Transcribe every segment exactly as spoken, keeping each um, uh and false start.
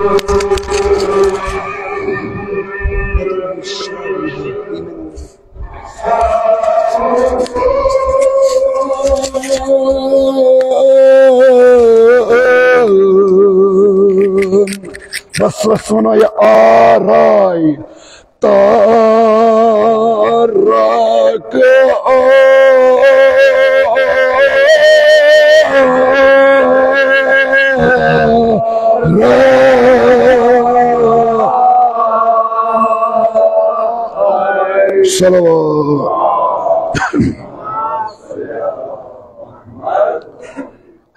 بس، بس، وَنو یہِ آرے تارک آرے۔ صلوات۔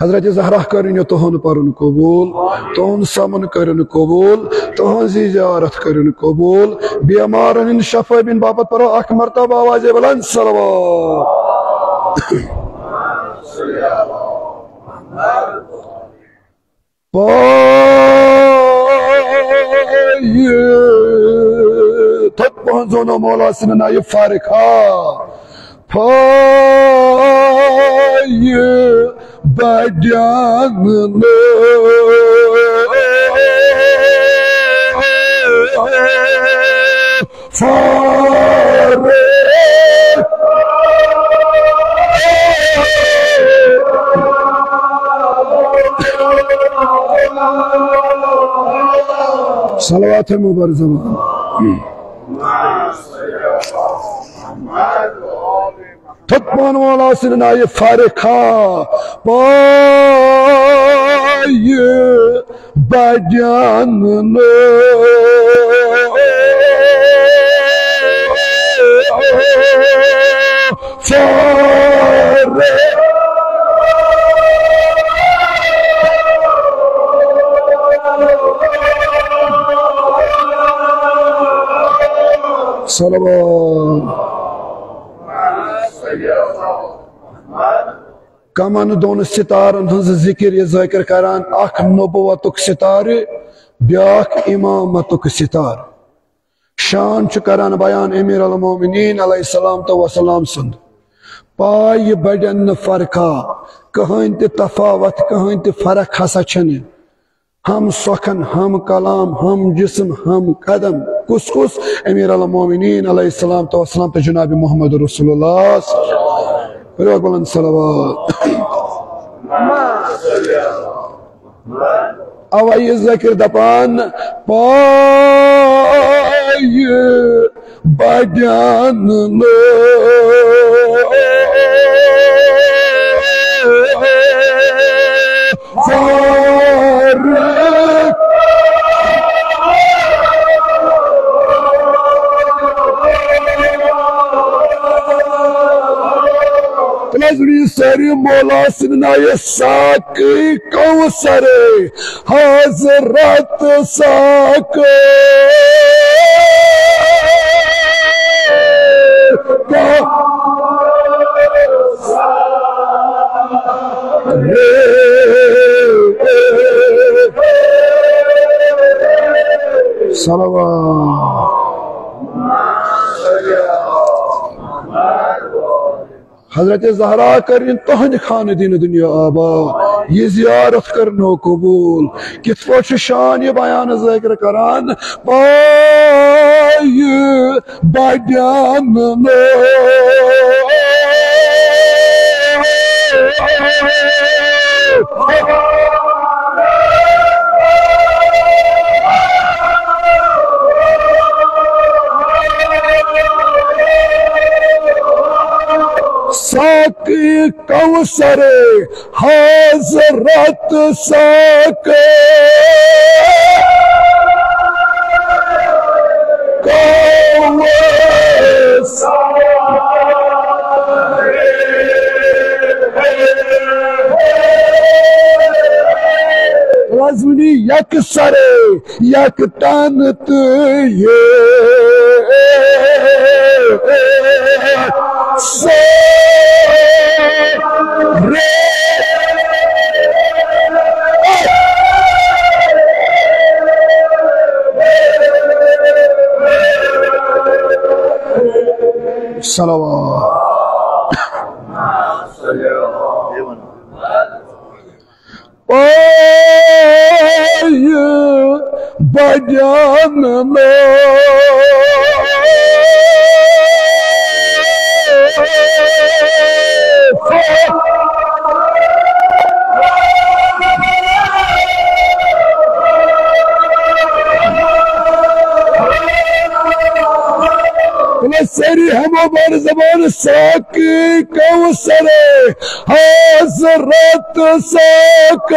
حضرت زہرا کٔرِن یہِ تُہُنٛد پَرُن قبوٗل، تُہُنٛد سَمُن کٔرِن قبوٗل، تُہٕنٛز یہِ زیارت کٔرِن قبوٗل۔ بیمارن ہٕنٛدِ شفا بن باپتھ پَرو اکھ مرتبہ آوازِ بلند صلوات۔ پایہِ تھوٚد پہنزونو مولا سٕنٛدِ نایہِ فارق ہا۔ پایہِ بڑٮ۪ن نہٕ فارق۔ صلوات مبارک زمان۔ تھوٚد پہن وول آسن نایہِ فارق ہا۔ پایہِ بڑٮ۪ن نہٕ فارق۔ صلوات۔ کمن دۄن ستارن ہٕنٛز ذکر یہِ ذٲکر کران، اکھ نبوتُک ستارٕ، بیاکھ امامتُک ستارٕ۔ شان چھُ کران بیان امیر المومنین علیہ الصلوۃ والسلام سُنٛد۔ پایہِ بڑٮ۪ن نہٕ فرقا، کٕہٕنۍ تہِ تفاوت، کٕہٕنۍ تہِ فرق ہسا چھنہٕ۔ ہم سخن، ہم کلام، ہم جسم، ہم قدم۔ کُس کُس؟ امیر المومنین علیہ الصلوۃ والسلام تہٕ جناب محمد رسول اللہ۔ کٔرِو اکھ بلند صلوات۔ اوے یہِ ذکر دپان، پایہِ بڑٮ۪ن نہٕ فارق۔ تیٚلہِ حظ ؤنِو سٲری مولا سٕنٛدِ ناوِ ساقی کوثر۔ حضرت ساقی کا صلوات۔ حضرت زہرا کٔرِن تُہنٛدِ خانہٕ دِنہٕ دُنیا آباد، یہِ زیارت کٔرنو قبوٗل۔ کِتھ پٲٹھۍ چھُ شان یہِ بیان ذٲکر کران؟ پایہِ بڑٮ۪ن نہٕ ساقی کوثر، حضرت ساقی کوثر۔ لازمی یک سرے، یک تن تہٕ یہِ سورُے۔ صلوات۔ پایہِ جان سری ہمو بر زبان ساقی کوثر حضرت ساقی۔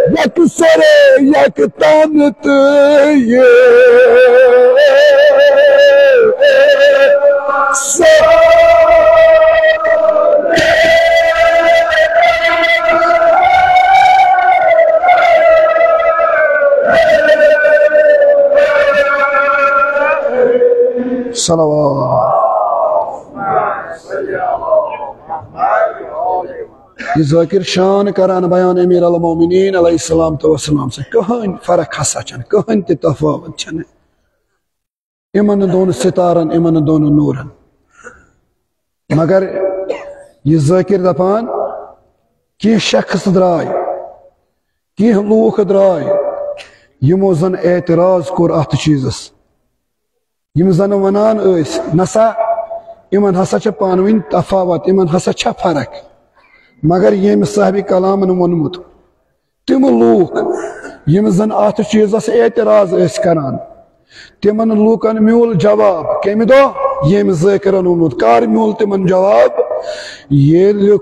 یک سر یک تن تہٕ یہِ صلوات۔ یہِ ذٲکِر شان کران بیان امیر المومنین علیہ السلام تو وسلام سۭتۍ۔ کٕہٕنۍ فرق ہسا چھنہٕ، کٕہٕنۍ تہِ تفاوت چھنہٕ۔ یِمن دۄن ستارن، یِمن دۄن نورن۔ مگر یہِ ذٲکِر دپان، کینٛہہ شخص درٛاے، کینٛہہ لوٗکھ درٛاے، یِمو زن اعتراض کوٚر اتھ چیٖزس۔ یِم زن ونان ٲسۍ، نسا یِمن ہسا چھِ پانہٕ ؤنۍ تفاوت، یِمن ہسا چھےٚ فرق۔ مگر ییٚمۍ صاحبِ کلامن ووٚنمُت، تِم لوٗکھ یِم زن اتھ چیٖزس اعتراض ٲسۍ کران، تِمن لوٗکن میوٗل جواب۔ کمہِ دۄہ؟ ییٚمۍ ذٲکرن ووٚنمُت۔ کر میوٗل تِمن جواب؟ ییٚلہِ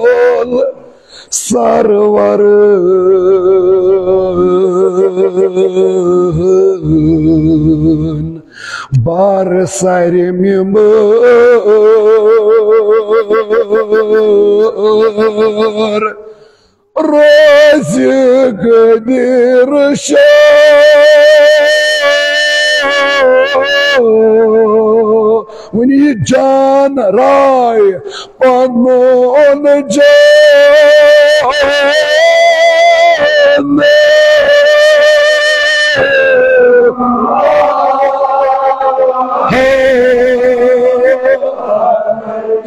کھول سرورن بار سر ممبر روزِ قدیر شاہ۔ وۄنۍ یہِ جان راے پنُن جان۔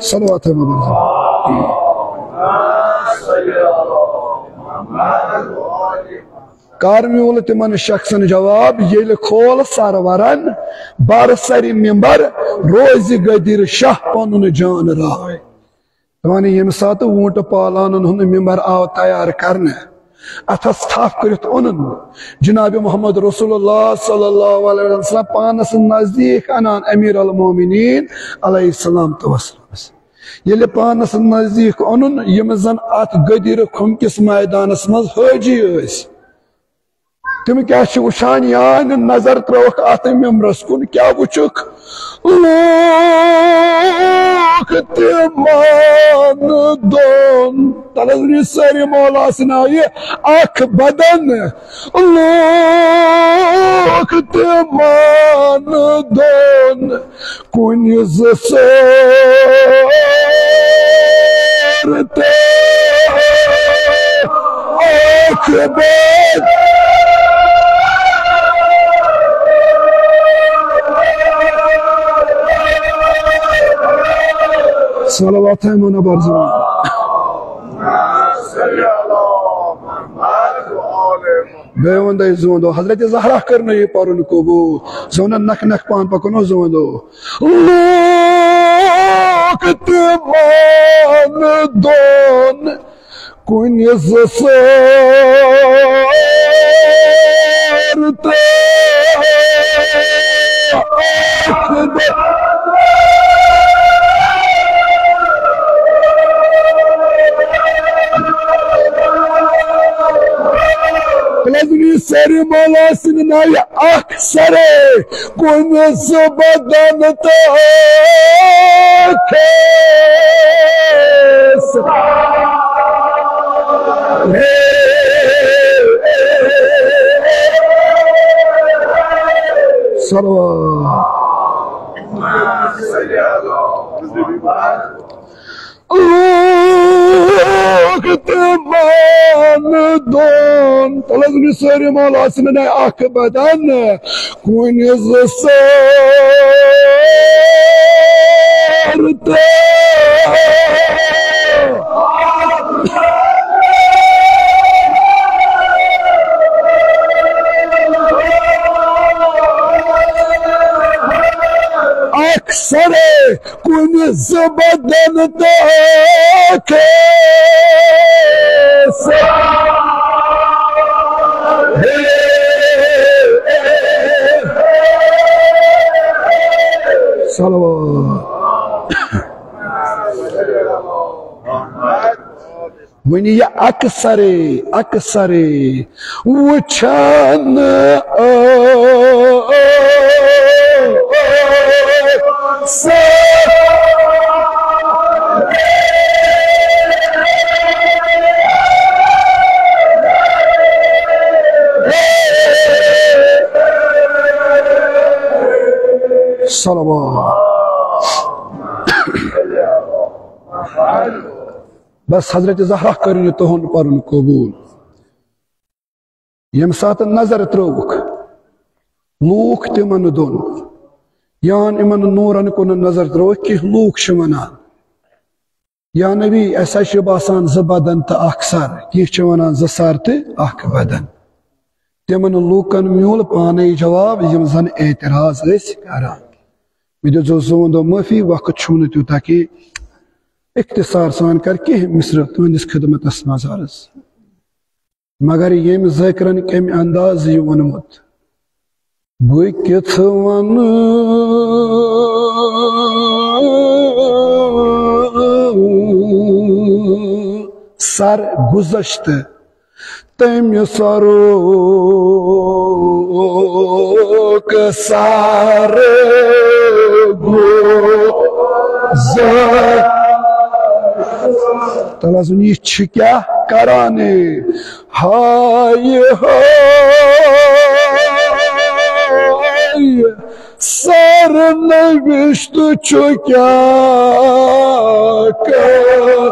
صلوات محمد۔ کر میوٗل تِمن شخصن جواب، ییٚلہِ کھول سرورن بر سرِ ممبر روزِ قدیر شاہ پنُن جان راے۔ دپان، ییٚمہِ ساتہٕ ووٗنٛٹہٕ پالانن ہُنٛد ممبر آو تیار کرنہٕ، اتھس تھپھ کٔرِتھ اوٚنُن جناب محمد رسول اللہ صلی اللہ علیہ وسلم پانس نزدیٖک انان امیر المومنین علیہ السلام تو وسلمس۔ ییٚلہِ پانس نزدیٖک اوٚنُن، یِم زن اتھ غدیٖرٕ خُمہٕ کِس مٲدانس منٛز حٲجی ٲسۍ، تِم کیٛاہ چھِ وٕچھان؟ یعنی نظر ترٲوکھ اتھ ممبرس کُن، کیٛاہ وٕچھُکھ؟ لوٗکھ تِمن دۄن، تلس نِش سٲری مولا سٕنٛدِ آیہِ اکھ بدن۔ لوٗکھ تِمن دۄن کُنہِ زٕ سٲر تہٕ اکھ بد۔ صلوات ہے مونا بارزوان۔ بیٚیہِ ووٚن تۄہہِ زوٗنٛدو، حضرت زہرا کٔر نہٕ یہِ پَرُن قبوٗل۔ زوٗنَن نَکھٕ نَکھٕ پَہَن پَکُن اوس زوٗنٛدو۔ لوٗکھ تِمَن دۄن کُنہِ زٕ سٲر تہٕ اکھ بد۔ پلزنی سری مولا سٕنٛدِ ناوِ اکھ سرے، کُنہِ زٕ بدن تہٕ ٲٹھ۔ صلوات۔ لوٗکھ تِمن دۄن۔ تَلہٕ حظ ؤنِو سٲری، مولا سٕنٛدِ آیہِ اکھ بدن، کُنہِ زٕ سر تہٕ اکھ سرے، کُنہِ زٕ بدن تہٕ اکھ سر۔ صلوات۔ وۄنۍ یہِ اکثرے، اکثرے وٕچھان۔ صلوات۔ بس حضرت زہرا کٔرِن یہِ تُہُنٛد پَرُن قبوٗل۔ ییٚمہِ ساتہٕ نظر ترٲوٕکھ لوٗکھ تِمن دۄن، یان یِمن نوٗرن کُن نظر ترٲوٕکھ، کینٛہہ لوٗکھ چھِ وَنان، یا نبی، اَسہِ حظ چھِ باسان زٕ بدن تہٕ اکھ سر، کینٛہہ چھِ وَنان زٕ سر تہٕ اکھ بدن۔ تِمن لوٗکن میوٗل پانے جواب، یِم زن اعتراض ٲسۍ کران۔ مےٚ دِژ زوٗن دۄہ معٲفی، وقت چھُم نہٕ تیوٗتاہ کینٛہہ۔ اختصار سان کر کینٛہہ مصرٕ تُہنٛدِس خدمتس منٛز عرض۔ مگر ییٚمۍ ذٲکرن کَمہِ اندازٕ یہِ ووٚنمُت، بہٕ کِتھ وَنہٕ سر گُذشتہٕ تٔمۍ سرُک سر گُذشتہٕ۔ تَلہٕ حظ وۄنۍ یہِ چھِ کیٛاہ کران؟ ہاے ہاے، سر نوشت چھُ کیٛاہ کران؟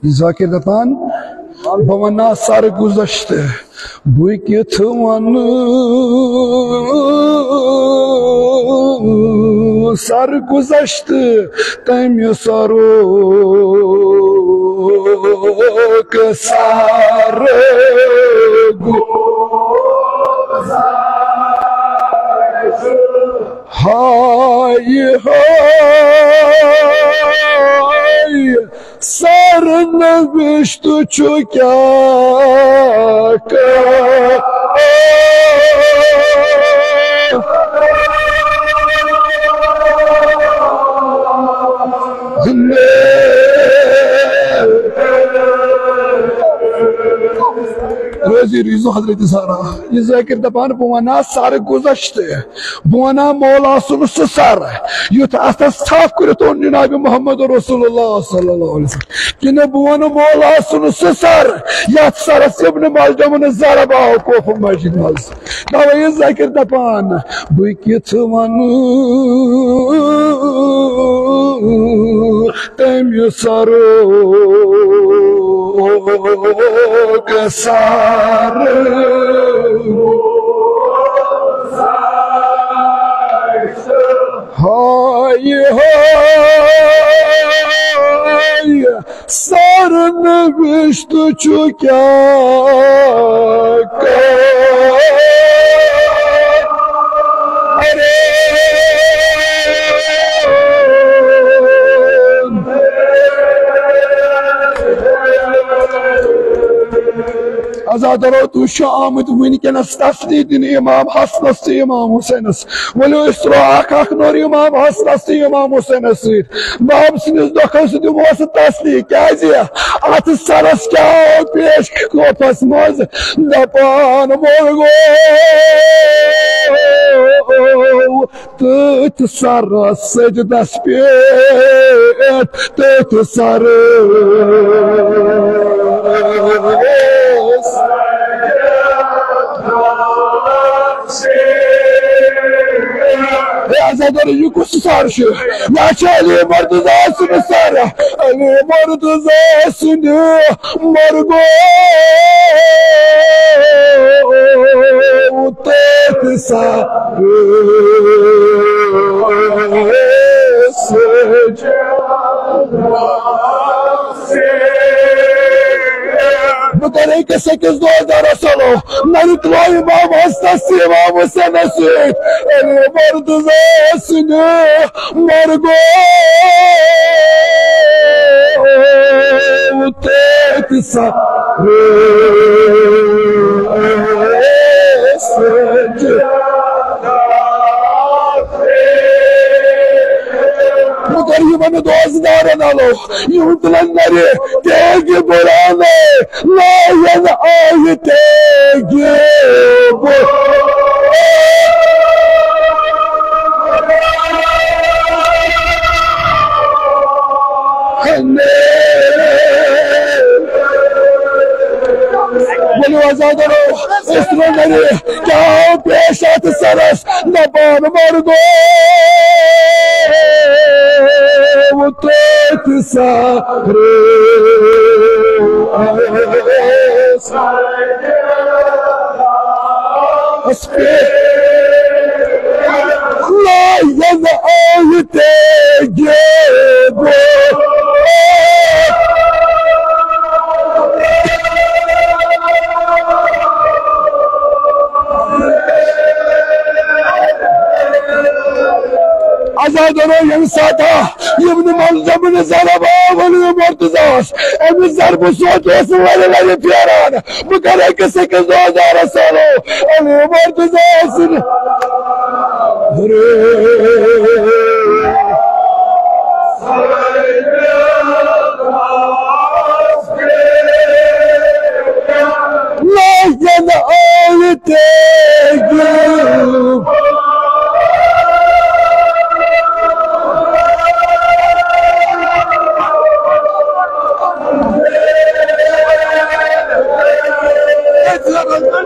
ذاکر دپان، بہٕ وَنہٕ سر گُذشتہٕ، بہٕ کِتھ وَنہٕ سر گُذشتہٕ تَمہِ سرُک سر گُذشتہٕ۔ ہاے ہاے، سر نوشت چھُ کیٛاہ کران؟ روزی روزو حضرت زہرا۔ یہِ ذٲکر دپان، بہٕ ونہٕ سر گُذشتہٕ۔ بہٕ وَنہٕ مولا سُنٛد سُہ سر، یُتھ اَتھس تھپھ کٔرِتھ اوٚن جناب محمد رسول اللہ صلی اللہ علیہ وسلم۔ کِنہٕ بہٕ وَنہٕ مولا سُنٛد سُہ سر، یَتھ سرس ابن ملجمن ضرب آو کوفہٕ مسجد منٛز۔ توے یہِ ذٲکر دپان، بہٕ کِتھ وَنہٕ تٔمۍ سرُک سر۔ ہاے ہاے، سر نوشت چھُ کیٛاہ کران؟ عزادارو، تُہۍ چھِو آمٕتۍ وٕنکیٚنس تسلی دِنہِ امام حسنس تہٕ امام حسینس۔ ؤلِو أسۍ ترٛوو اکھ اکھ نوٚر امام حسنس تہٕ امام حسینس سۭتۍ۔ باب سٕنٛدِس دۄکھس دِمو أسۍ تسلی، کیازِ اتھ سرس کیٛاہ آو پیش کوفس منٛز؟ دپان مول گوٚو تٔتھۍ سرس سجدس پٮ۪ٹھ، تٔتھۍ سرس صدر، یہِ کُس سر چھُ؟ یہِ چھُ علی مرتضی سُنٛد سر۔ علی مرتضی سُنٛد مرگو تٔتھۍ سر۔ بہٕ کرٕ أکِس أکِس دۄہ دراصل۔ نرِ ترٛوو امام حسنس تہٕ امام حسینس سۭتۍ۔ علی مرتضی سٕنٛدِ مرگو تٔتھۍ سر۔ بہٕ کرٕ یِمن دوستدارن الو، یِم تُلن نرِ تیگِ بُرہانَے، لایَن آیہِ تیگِ بُرہانَے۔ ؤلِو عزادارو، أسۍ تُلو نرِ، کیٛاہ آو پیش اَتھ سرس؟ دپان مرگو تٔتھۍ سر۔ لایَن آیہِ تیگِ بُرہانَے۔ عزادارو، ییٚمہِ ساتہٕ یِم نہٕ ملزمن ضرب آو علی مرتضیٰ ہس، أمِس ضربہٕ سۭتۍ اوس ورِ ورِ پھیران۔ بہٕ کرٕ أکِس أکِس دۄہس دارس سالو علی مرتضیٰ سٕنٛدِ۔ لایَن آیہِ تیگِ۔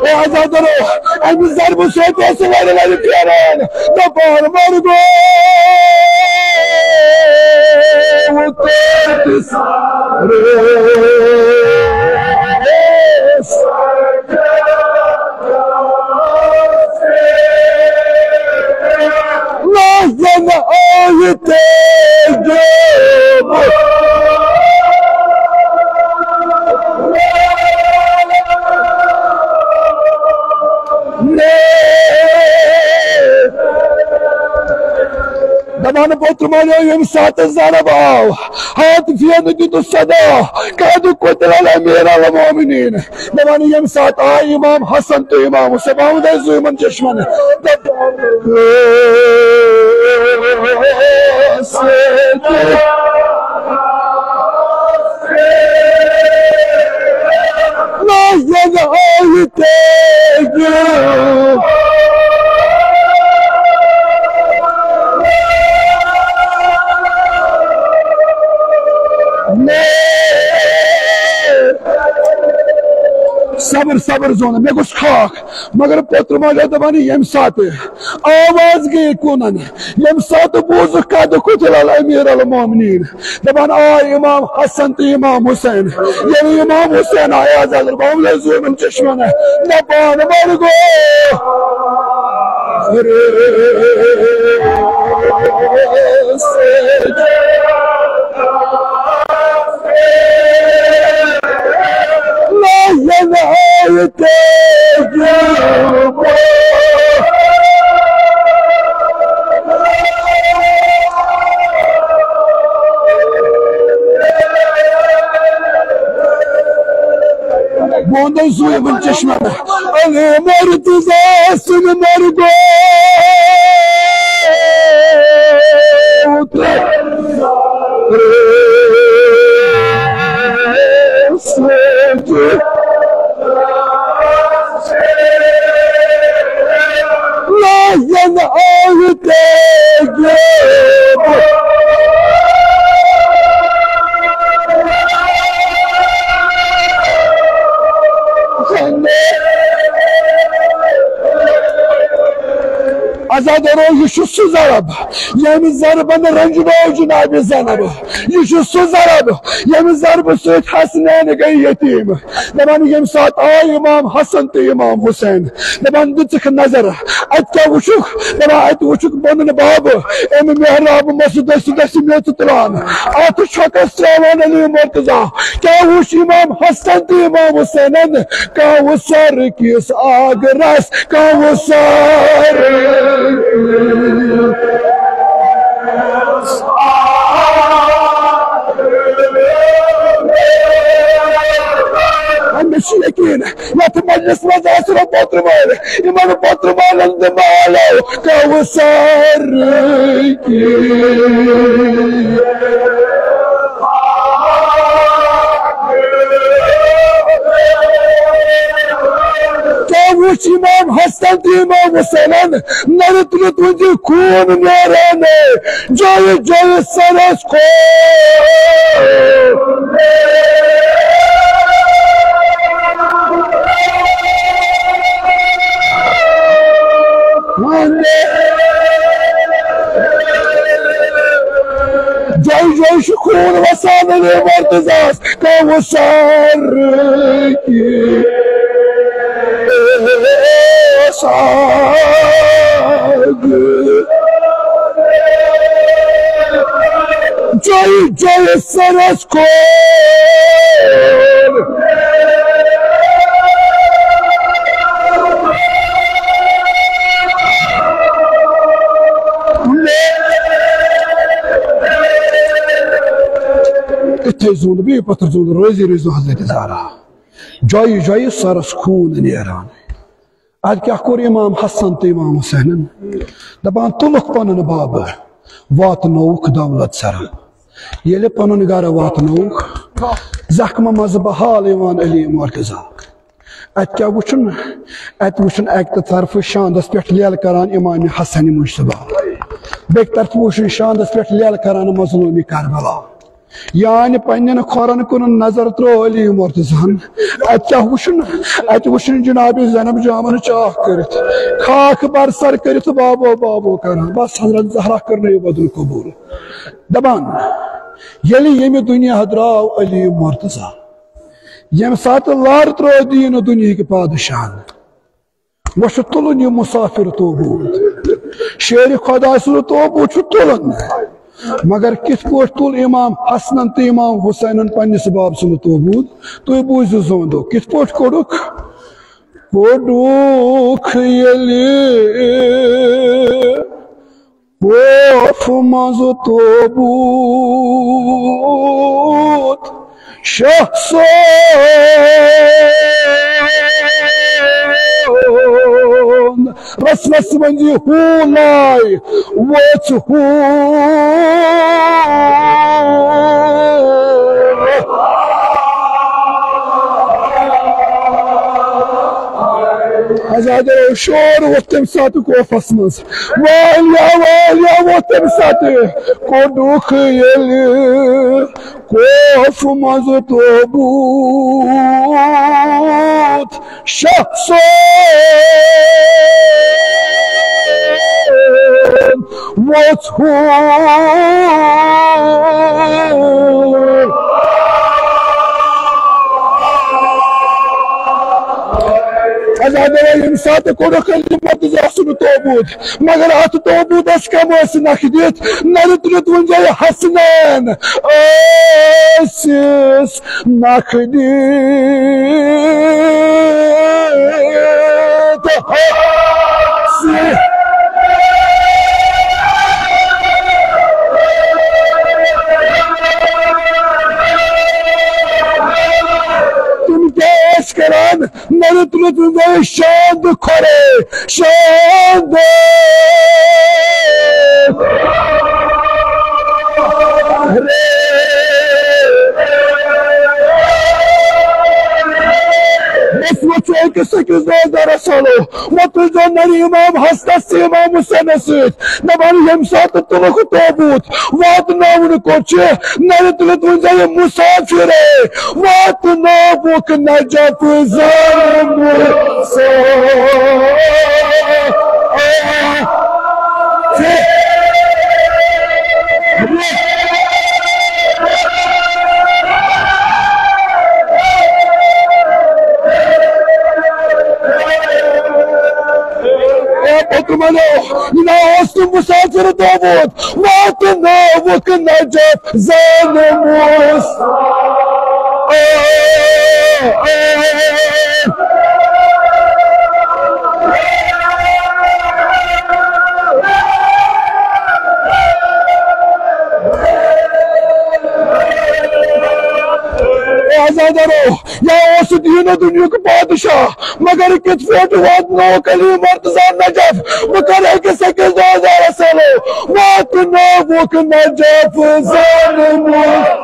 اے عزادارو، اَمہِ ضربہٕ سۭتۍ اوس سُہ ورِ ورِ پھیران۔ دپان مرگو تٔتھۍ سر۔ لایَن آیہِ تیگِ۔ دپان پوٚتُم آیو ییٚمہِ ساتہٕ ضرب آو، ہاتھ پھیرنہٕ دیُتُس صدا، قد قتل الامیر المومنین۔ دپان ییٚمہِ ساتہٕ آے امام حسن تہٕ امام حسین، محمد عزیز یِمن چشمن۔ لایَن آیہِ تیگِ۔ صبر، صبر زون، مےٚ گوٚژھ خاک۔ مگر پوٚتُم آیو دپان ییٚمہِ ساتہٕ آواز گٔیے کوٗنن، ییٚمہِ ساتہٕ بوٗزُکھ قد قتل الامیر المومنین، دپان آے امام حسن تہٕ امام حسین۔ ییٚلہِ امام حسین آے، عزادارو، بہٕ وَنہٕ زوٗمن چشمن، دپان مرگو۔ لایَن آیہِ تیگِ۔ بہٕ وَنہٕ زوٗمن چشمن، علی مرتضیٰ سٕنٛدِ مرگو تٔتھۍ سر۔ لایَن آیہِ تیگِ۔ عزادارو، یہِ چھُ سُہ ضرب، ییٚمہِ ضربہٕ نہٕ رنجنو جناب زینب۔ یہِ چھُ سُہ ضرب، ییٚمہِ ضربہٕ سۭتۍ حسنین گٔے یتیٖم۔ دپان، ییٚمہِ ساتہٕ آے امام حسن تہٕ امام حسین، دپان، دِژٕکھ نظر، اتہِ کیٛاہ وُچھُکھ؟ دپان، اتہِ وُچھُکھ پنُن بابہٕ امہِ محراب منٛز دٔسۍ دٔسۍ میٚژ تُلان۔ اتھ چھۄکس تراوان علی مرتضی۔ کیٛاہ وُچھ امام حسن تہٕ امام حسینن؟ کوثر کِس آگرس، کوثر۔ مےٚ چھُ یقیٖن، یتھ مجلس منٛز آسہِ رۄب پوترٕ وٲلۍ، یِمن پوترٕ والٮ۪ن دِمہٕ آلو کوثر کی۔ کیٛاہ وُچھ امام حسن تہٕ امام حسینن؟ نرِ تُلِتھ وُنہِ خوٗن نیران، جایہِ جایہِ سرس خوٗن۔ جایہِ جایہِ چھُ خوٗن وسان علی مرتضیٰ ہس۔ کوثر کی ساغ۔ جایہِ جایہِ سرس کھول۔ یِتھُے زوٗن بیٚیہِ پتھر زوٗن، روزی روٗزِو حضرت زہرا۔ جایہِ جایہِ سرس خوٗن نیران۔ ادٕ کیٛاہ کوٚر امام حسن تہٕ امام حسینن؟ دپان، تُلُکھ پنُن بابہٕ، واتنووُکھ دولت سرا۔ ییٚلہِ پنُن گرٕ واتنووُکھ، زخمہٕ منٛزٕ بحال یِوان علی مرتضیٰ۔ اتہِ کیٛاہ وُچھُن؟ اتہِ وُچھُن اکہِ طرفہٕ شاندس پٮ۪ٹھ لیلہٕ کران امام حسن مجتبیٰ، بیٚکہِ طرفہٕ وُچھُن شاندس پٮ۪ٹھ لیلہٕ کران مظلوم کربلا۔ یعنی پننٮ۪ن کھۄرن کُن نظر ترٲو علی مرتضیٰ ہن۔ اتہِ کیٛاہ وُچھُن؟ اتہِ وُچھُن جناب زینب جامن چاک کٔرِتھ، خاک برسر کٔرِتھ بابو بابو کران۔ بس حضرت زہرا کٔر نہٕ یہِ وعدُن قبول۔ دپان، ییٚلہِ ییٚمہِ دُنیا درٛاو علی مرتضیٰ، ییٚمہِ ساتہٕ لار ترٲو دیٖن دُنیہٕکۍ پادشاہن، وۄنۍ چھُ تُلُن یہِ مُسافِر توبوٗت۔ شیرِ خۄداے سُنٛد توبوٗت چھُ تُلُن۔ مگر کِتھ پٲٹھۍ تُل امام حسنن تہٕ امام حسینن پننِس باب سُنٛد توبوٗت؟ تُہۍ بوٗزِو زوندو، کِتھ پٲٹھۍ کوٚڑُکھ؟ کوٚڑُکھ ییٚلہِ کوفہٕ منٛز توبوٗت شاہ صٲب، رسمس منٛز یہِ ہوٗلے وٲژ ہوٗن۔ عزادارو، شور ووٚتھ تَمہِ ساتہٕ کوفس منٛز۔ والیہ، والیہ ووٚتھ تَمہِ ساتہٕ۔ کوٚڈُکھ ییٚلہِ کوفہٕ منٛز توبوٗت شاہ صٲب ووٚژھ ہوٗن۔ عزادارو، ییٚمہِ ساتہٕ کوٚڈُکھ علی مرتضیٰ سُنٛد توبوٗت، مگر اتھ توبوٗتس کم ٲسۍ نکھٕ دِتھ؟ نرِ تُلِتھ وُنجے حسنین ٲسِس نکھٕ دِتھ۔ تِم کیٛاہ ٲسۍ کران؟ نرِ تُلِتھ وُنجے شاند کھۄرے، شاند۔ بس وۄنۍ چھُ أکِس أکِس دوست دارس سالو، وۄنۍ تُلۍزیو نرِ امام حسنس تہٕ امام حسینس سۭتۍ۔ دپان، ییٚمہِ ساتہٕ تُلُکھ توبوٗت، واتناونہٕ کوٚت چھِ؟ نرِ تُلِتھ وُنجے یہِ مُسافِرے، واتنووُکھ نجف زن مُسافِر۔ یہِ نا اوس نہٕ مسافر توبوٗد، واتنٲوُکھ نجف زانہٕ موسیٰ۔ اے عزادارو، یا اوس سُہ دیٖن و دُنیاہُک بادشاہ، مگر کِتھ پٲٹھۍ واتنووُکھ علی مرتضیٰ نجف؟ بہٕ کرٕ أکِس أکِس دۄہس دۄہس سالو، واتنووُکھ نجف زانہٕ موسیٰ۔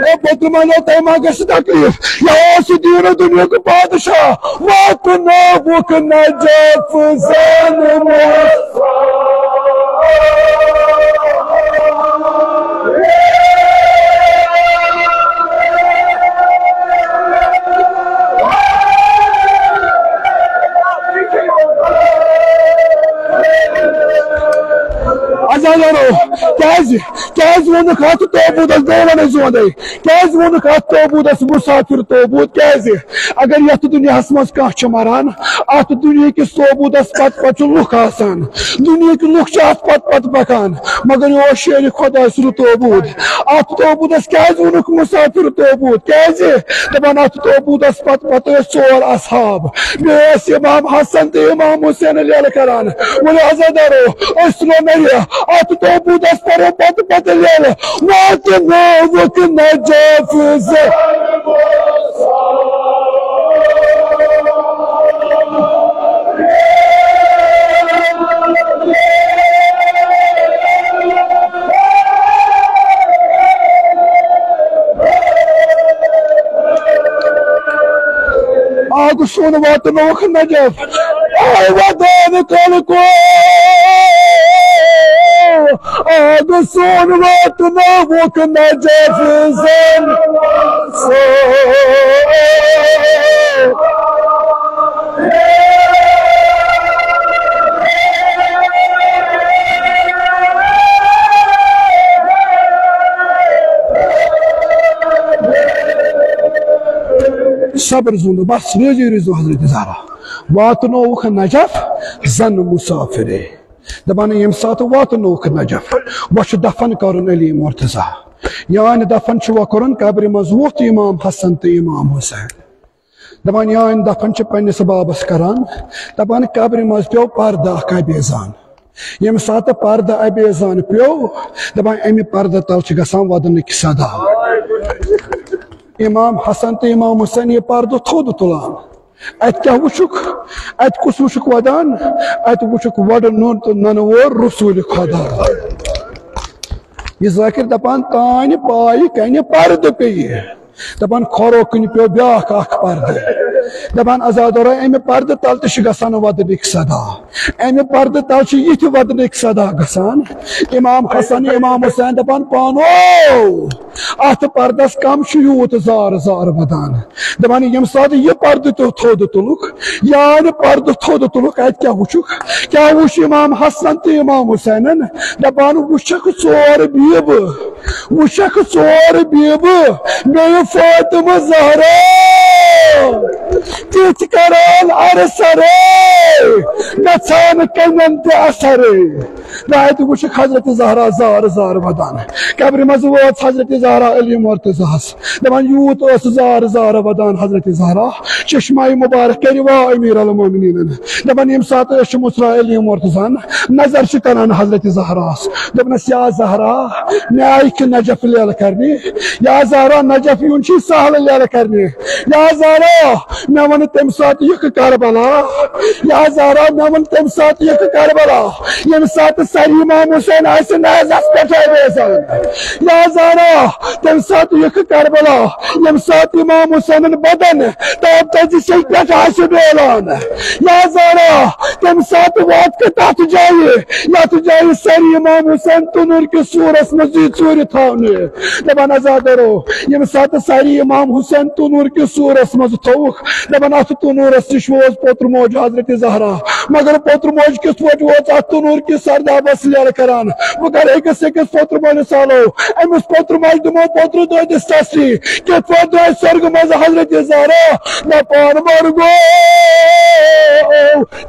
اے بدرمانو، تۄہہِ ما گژھِ تکلیف؟ یا اوس یہِ دیٖن و دُنیاہُک بادشاہ، واتنووُکھ نجف زانہٕ موسیٰ۔ عزیزانو، کیازِ، کیازِ ووٚنُکھ اتھ توبوٗدس؟ بہٕ ونے زوندے، کیازِ ووٚنُکھ اتھ توبوٗدس مسافر توبوٗد؟ کیازِ؟ اگر یتھ دُنیاہس منٛز کانٛہہ چھُ مران، اتھ دُنیا کِس توبوٗدس پتہٕ پتہٕ چھُ لُکھ آسان، دُنیاہٕکۍ لُکھ چھِ اتھ پتہٕ پتہٕ پکان، مگر یہِ اوس شیرِ خۄداے سُنٛد توبوٗد۔ اتھ توبوٗدس کیازِ ووٚنُکھ مسافر توبوٗد؟ کیازِ؟ دپان اتھ توبوٗدس پتہٕ پتہٕ ٲسۍ ژور اصحاب، بیٚیہِ ٲسۍ امام حسن تہٕ امام حسین لیلہٕ کران۔ ؤلِو عزادارو، أسۍ تُلو نرِ، اتھ توبوٗدس پرو پتہٕ پتہٕ لیلہٕ، واتنٲوُکھ نجف زانہٕ موسیٰ۔ آ گوٚو سون واتنووُکھ نجف، آے ودان کل کو، آ گوٚو سون واتنووُکھ نجف زانہٕ موسیٰ۔ صبر زوندو، بس رٲضی روٗزِو حضرت زہرا۔ واتنووُکھ نجف زن مسافرے۔ دپان ییٚمہِ ساتہٕ واتنووُکھ نجف، وۄنۍ چھُ دفن کرُن علی مرتضیٰ۔ یعنی دفن چھُ وۄنۍ کرُن قبرِ منٛز ووٚتھ امام حسن تہٕ امام حسین۔ دپان یعنی دفن چھِ پننِس بابس کران، دپان قبرِ منٛز پیوٚو پردٕ اکھ ابیزان۔ ییٚمہِ ساتہٕ پردٕ ابیزان پیوٚو، دپان امہِ پردٕ تل چھِ گژھان ودنٕکۍ صدا۔ امام حسن تہٕ امام حسین یہِ پردٕ تھوٚد تُلان۔ اتہِ کیٛاہ وُچھُکھ؟ اتہِ کُس وُچھُکھ ودان؟ اتہِ وُچھُکھ وۄڈٕ نوٚن تہٕ ننہٕ وول رسول خدا۔ یہِ ذاکر دپان تانۍ پایہِ کنہِ پردٕ پیٚیہِ۔ دپان کھۄرو کِنۍ پیوٚو بیاکھ اکھ پردٕ۔ دپان عزادارو، امہِ پردٕ تل تہِ چھِ گژھان ودنٕکۍ صدا۔ امہِ پردٕ تل چھِ یِتھۍ ودنٕکۍ صدا گژھان۔ امام حسن، امام حسین دپان پانو، اتھ پردس کم چھُ یوٗت زار زار ودان؟ دپان ییٚمہِ ساتہٕ یہِ پردٕ تہِ تھوٚد تُلُکھ، یعنی پردٕ تھوٚد تُلُکھ، اتہِ کیٛاہ وُچھُکھ؟ کیٛاہ وُچھ امام حسن تہٕ امام حسینن؟ دپان وُچھکھ ژور بیبہٕ، وُچھکھ ژور بیبہٕ، بیٚیہِ فاطمہ زہرا، تِتھۍ کران ارسرے، گژھان کنن تہِ اثرے۔ نہ اتہِ وُچھکھ حضرت زہرا زار زار ودان۔ قبرِ منٛز وٲژ حضرت زہرا علی مرتضیٰ ہس۔ دپان یوٗت ٲس زار زار ودان حضرت زہرا، چشمہ مبارک کرِ وا امیر المومنینن۔ دپان ییٚمہِ ساتہٕ أچھ مُژراے علی مرتضیٰ ہن، نظر چھِ کران حضرت زہراہس۔ دوٚپنس یا زہرا، مےٚ آیہِ کہِ نجف لیلہٕ کرنہِ؟ یا زہرا، نجف یُن چھُے سہل لیلہٕ کرنہِ؟ یا زہرا، مےٚ وَن تَمہِ ساتہٕ یِکھ کربلا۔ یا زہرا، مےٚ وَن تَمہِ ساتہٕ یِکھ کربلا، ییٚمہِ ساتہٕ سر امام حسین آسہِ نازس پٮ۪ٹھ روزان۔ یا زارا، تمہِ ساتہٕ یُکھ کربلا، ییٚمہِ ساتہٕ امام حسینن بدن تاپ تجہِ سیٚکہِ پٮ۪ٹھ آسہِ ڈولان۔ یا زارا، تمہِ ساتہٕ واتکھ تتھ جایہِ، یتھ جایہِ سر امام حسین تنور کِس سورس منٛز یی ژوٗرِ تھاونہٕ۔ دپان عزادارو، ییٚمہِ ساتہٕ سر امام حسین تنور کِس سورس منٛز تھووُکھ، دپان اتھ تنورس نِش ووت پوتُر موج حضرت زہرا۔ مگر پوتُر موج کِتھ پٲٹھۍ وٲژ اتھ تنور کِس سردابس لیرٕ کران؟ بہٕ کرٕ أکِس أکِس پوتُر مٲلِس حالو، أمِس پوتُر ماجہِ دِمو پوتُر دٲدِس تسلی۔ کِتھ پٲٹھۍ درٛاے سۄرگہٕ منٛز حضرت زہرا؟ دپان مرگو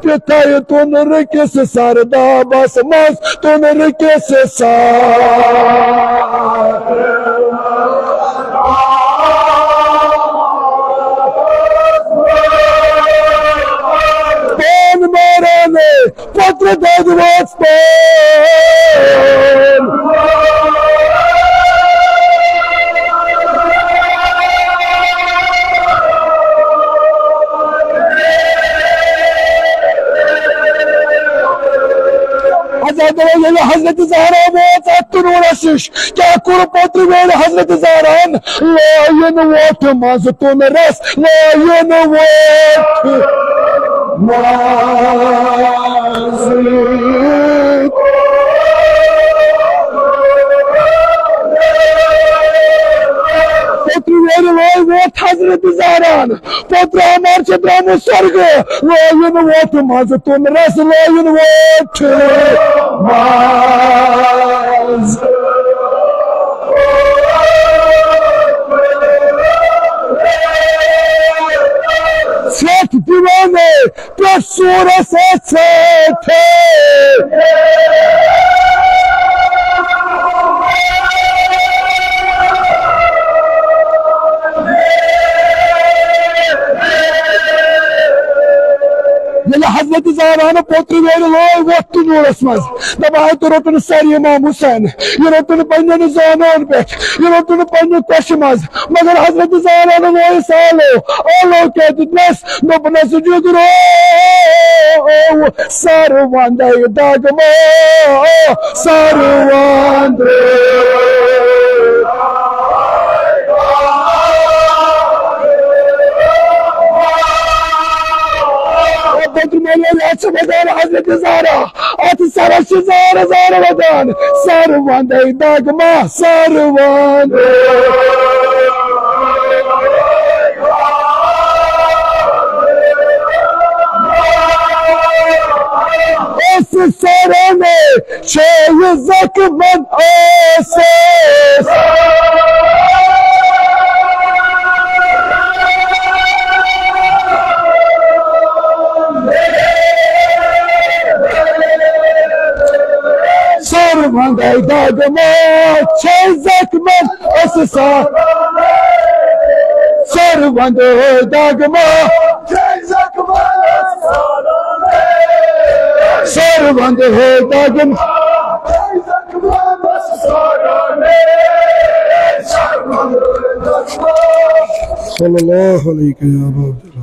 تہِ تھایہِ تُنرٕ کِس سردابس منٛز، تُنرٕ کِس سردابس پان ماران پترِ دۄد وٲژ پٲنۍ۔ عزادارو، ییٚلہِ حضرت زہرا وٲژ اتھ تنورس نِش، کیٛاہ کوٚر پترِ ویرِ حضرت زہراہن؟ لٲیِن وۄٹھ منٛز تُنرس، لٲیِن وۄٹھ منٛز۔ پترِ ویرِ لٲے وۄٹھ حضرت زہراہن۔ پترِ عمار چھِ درٛامٕژ سۄرگہٕ، لٲیِن وۄٹھ منٛز تُنرس، لٲیِن وۄٹھ منٛز۔ ژھٮ۪ٹھ دِوان پٮ۪ٹھ سورس ژھٮ۪ٹھ۔ ییٚلہِ حضرت زہراہن پوترِ ویرِ لٲے وۄٹھ تنورس منٛز، دپان ہے، تہٕ روٚٹُن سر امام حسین، یہِ روٚٹُن پننٮ۪ن زانون پٮ۪ٹھ، یہِ روٚٹُن پننہِ کۄشہِ منٛز۔ مگر حضرت زہراہن لٲیِس آلو، آلو کیٛاہ دیُتنس؟ دوٚپنس جگرو، سر وندے دگ ما، سر وند۔ پترِ مٲلۍ اتھ چھِ ودان حضرت زہرا، اتھ سرس چھِ زارٕ زارٕ ودان۔ سر وندے دگ ما، سر وند۔ أسۍ سارے چھِ یہِ زخمن ٲسِس۔ سر وندے دگ ما چھے زخمن ٲسِس۔ سر وندے دگ ما، سر وندے دگ ما۔ صلی اللہ علیہ یا باب۔